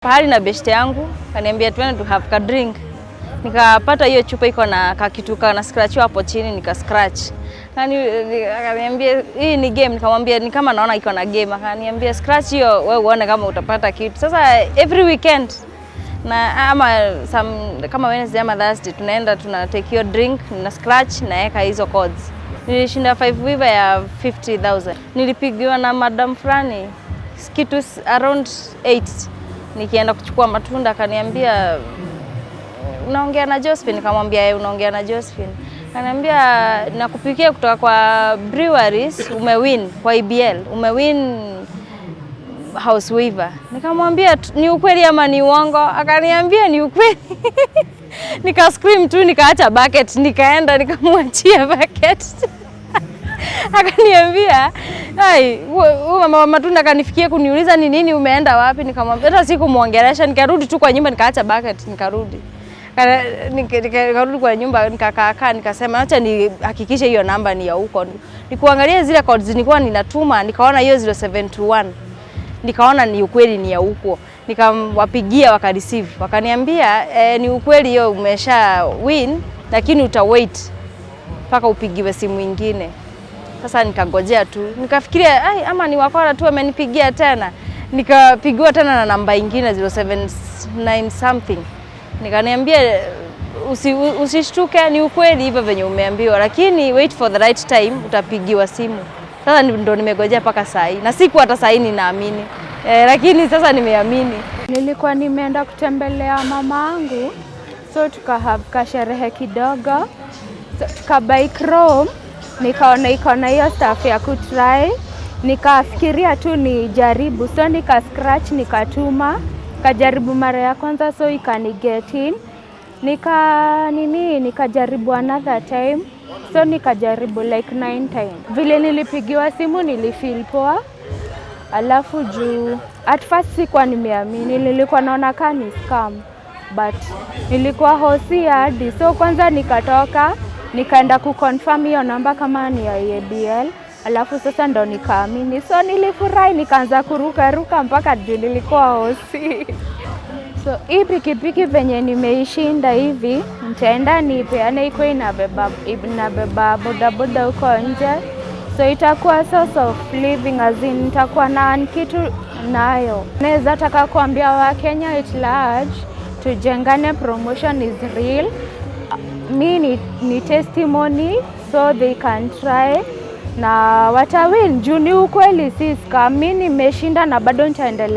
Pahali na beshte yangu, kaniambia twende to have ka drink. Nikapata hiyo chupa iko na kakitu kana scratch hapo chini, nika scratch. Akaniambia hii ni game, nikamwambia ni kama naona iko na game. Akaniambia scratch hiyo wewe uone kama utapata kitu. Sasa every weekend na ama some, kama Wednesday ama Thursday, tunaenda tuna take hiyo drink na scratch, naweka hizo codes. Nilishinda 5 weaver ya 50,000. Nilipigiwa na madam fulani kitu around 8 nikienda kuchukua matunda, akaniambia, "Unaongea na Josephine?" Nikamwambia, "Eh, unaongea na Josephine." Akaniambia, "Nakupigia kutoka kwa breweries, umewin kwa EABL, umewin house weaver." Nikamwambia, "Ni ukweli ama ni uongo?" Akaniambia ni ukweli. Nika scream tu, nikaacha bucket, nikaenda nikamwachia bucket. Akaniambia, ai, huyu mama wa matunda akanifikia kuniuliza ni nini, umeenda wapi? Nikamwambia, hata sikumwongelesha, nikarudi tu kwa nyumba, nikaacha bucket, nikarudi. Nikarudi kwa nyumba, nikakaa, nikasema acha nihakikishe hiyo namba ni ya huko. Nikuangalia zile codes nilikuwa ninatuma, nikaona hiyo 0721, nikaona ni ukweli ni ya huko. Nikawapigia wakareceive, wakaniambia, "Eh, ni ukweli hiyo umesha win, lakini uta wait mpaka upigiwe simu ingine." Sasa nikangojea tu, nikafikiria, ai, ama ni wakora tu amenipigia tena. Nikapigiwa tena na namba ingine 079 something, nikaniambia, "Usishtuke, ni ukweli hivyo venye umeambiwa, lakini wait for the right time, utapigiwa simu." Sasa ndo nimegojea mpaka saa hii na siku hata saa hii ninaamini, lakini sasa nimeamini. Nilikuwa nimeenda kutembelea mama angu, so tukahave kasherehe kidogo, so tukabuy Chrome, nikaona iko na hiyo stuff ya kutry, nikafikiria tu nijaribu, so nika scratch, nikatuma, kajaribu mara ya kwanza, so ikani get in, nika nini, nikajaribu another time, so nikajaribu like nine times. Vile nilipigiwa simu nilifeel poa, alafu juu at first sikuwa nimeamini, nilikuwa naona kaa ni scam, but nilikuwa hosi hadi, so kwanza nikatoka, nikaenda kuconfirm hiyo namba kama ni ya EABL, alafu sasa ndo nikaamini, so nilifurahi, nikaanza kurukaruka mpaka juu nilikuwa hosi. So hii pikipiki venye nimeishinda hivi, nitaenda nipeane iko inabeba bodaboda huko nje, so itakuwa source of living, as in nitakuwa na kitu nayo. Naweza taka kuambia Wakenya at large, tujengane, promotion is real. Mi ni testimony, so they can try na watawin juu ni ukweli, si scam. Mi nimeshinda na bado nitaendelea.